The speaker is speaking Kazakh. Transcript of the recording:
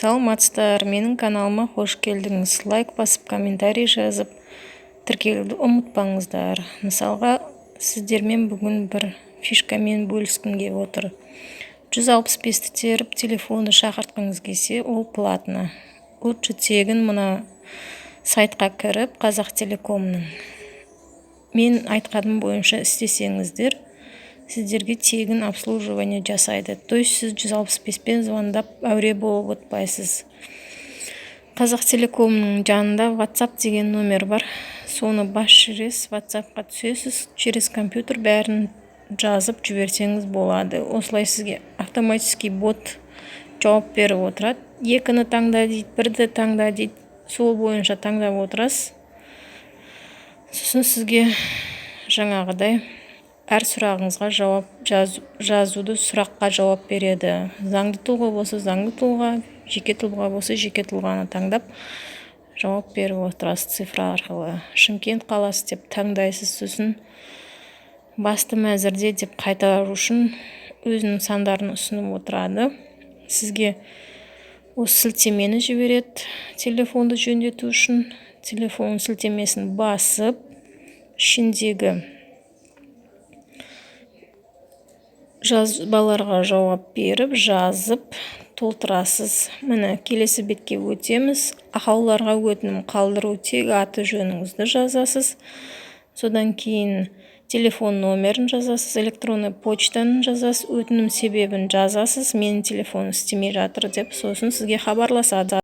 Саламатсыздар, менің каналыма қош келдіңіз! Лайк басып, комментарий жазып, тіркелуді ұмытпаңыздар. Мысалға, сіздермен бүгін бір фишкамен бөліскім келіп отыр. 165-ті теріп, телефонды шақыртқыңыз келсе, ол платно. Лучше тегін мына сайтқа кіріп, Қазақтелекомның мен айтқаным бойынша істесеңіздер, сіздерге тегін обслуживание жасайды. То есть сіз 165-пен звондап, әуре болып отпайсыз. Қазақтелекомның жанында WhatsApp деген номер бар, соны басып жібересіз, WhatsAppқа түсесіз, через компьютер бәрін жазып жіберсеңіз болады. Осылай сізге автоматический бот жауап беріп отырады. Екіні таңда дейді, бірді таңда дейді, сол бойынша таңдап отырасыз. Сосын сізге жаңағыдай әр сұрағыңызға жауап жазуды, сұраққа жауап береді. Заңды тұлға болса, заңды тұлға, жеке тұлға болса, жеке тұлғаны таңдап, жауап беріп отырасыз цифра арқылы. Шымкент қаласы деп таңдайсыз. Сосын басты мәзірде деп қайтару үшін өзінің сандарын ұсынып отырады. Сізге осы сілтемені жібереді телефонды жөндету үшін. Телефон сілтемесін басып, ішіндегі жазбаларға жауап беріп, жазып толтырасыз. Міне, келесі бетке өтеміз. Ақауларға өтінім қалдыру. Тек аты жөніңізді жазасыз, содан кейін телефон номерін жазасыз, электронный почтаны жазасыз, өтінім себебін жазасыз, менің телефоным істемей жатыр деп. Сосын сізге хабарласады.